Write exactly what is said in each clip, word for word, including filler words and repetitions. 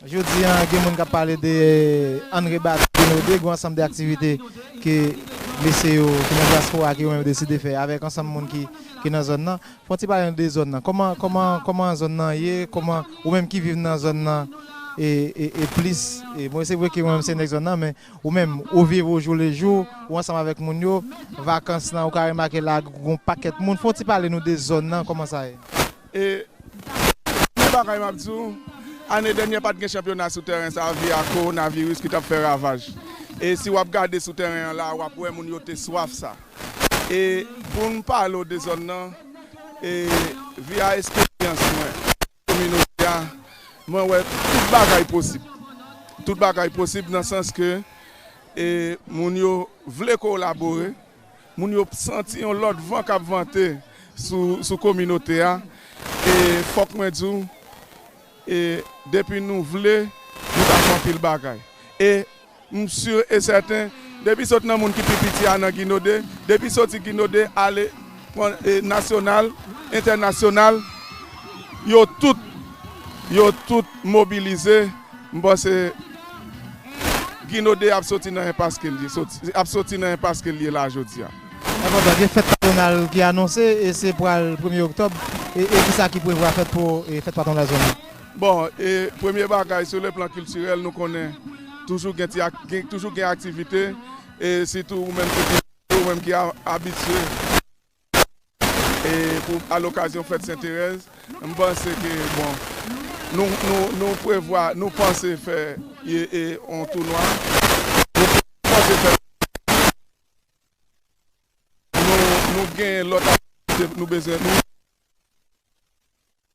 Jodi a, gen moun k ap pale de André Bateau Ginaudet, gen yon ansanm de aktivite ke mesye yo ki nan dyaspora, ke yo menm deside fè avèk ansanm moun ki, ki nan zòn nan. Fò n ti pale nou de zòn nan. Kòman, kòman, kòman zòn nan ye? Kòman ou menm ki viv nan zòn nan e, e, e plis? E, bon, se vre ke mwen menm se nèg zòn nan, men ou menm, ou viv au jour le jour, ou ansanm avèk moun yo, vakans lan, ou ka remake la, gon pakèt moun. Fò n ti pale nou de zòn nan, kòman sa ye? E, premye bagay m ap di w, ane dènyè pa t gen chanpyona sou tèren sa a, vi a kowonaviris ki t ap fè ravaj. E si w ap gade sou tèren an la, w ap wè moun yo te swaf sa. E pou m pale w de zòn nan, e vi a eksperyans mwen, kominote a, mwen wè tout bagay posib. Tout bagay posib nan sans ke e moun yo vle kolabore, moun yo santi yon lòt van k ap vante sou, sou kominote a. E fòk mwen di w, e depi nou vle, nou ka fè anpil bagay. E m si e sèten, depi sot nan moun ki pi piti a nan Ginaudet, depi soti Ginaudet ale pran, e, nasyonal, entènasyonal, yo tout, yo tout mobilize. M panse Ginaudet ap soti nan enpas ke l ye, soti, ap soti nan enpas ke l ye la jodi a. Enpòtan, gen fèt patwonal ki anonse, e se pral premye oktòb, e, e kisa ki prevwa fèt pou, e, fèt patwonal zòn nan? Bon, e premye bagay, sou le plan kiltirèl, nou konnen toujou gen ti ak-, gen, toujou gen aktivite, e sitou ou menm ki, ou menm ki a-, abitye e pou, a lokazyon fèt Sen Terèz, m panse ke, bon, nou, nou, nou prevwa, nou panse fè, e, e, yon tounwa. Nou panse fè, nou, nou gen lòt aktivite nou bezwen, nou,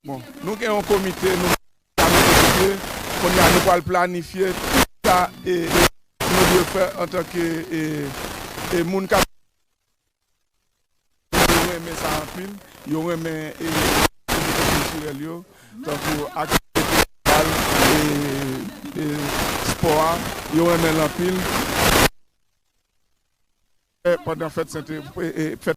bon, nou gen yon komite, nou, kounye a, nou pral planifye tout sa, e, e, nou dwe fè antanke, e, e, moun k ap Yo renmen sa anpil. Yo renmen, e, aktivite kiltirèl yo, tankou aktivite kultiral, e, e, spò a. Yo renmen l anpil. E pandan fèt Sente, e, e, fèt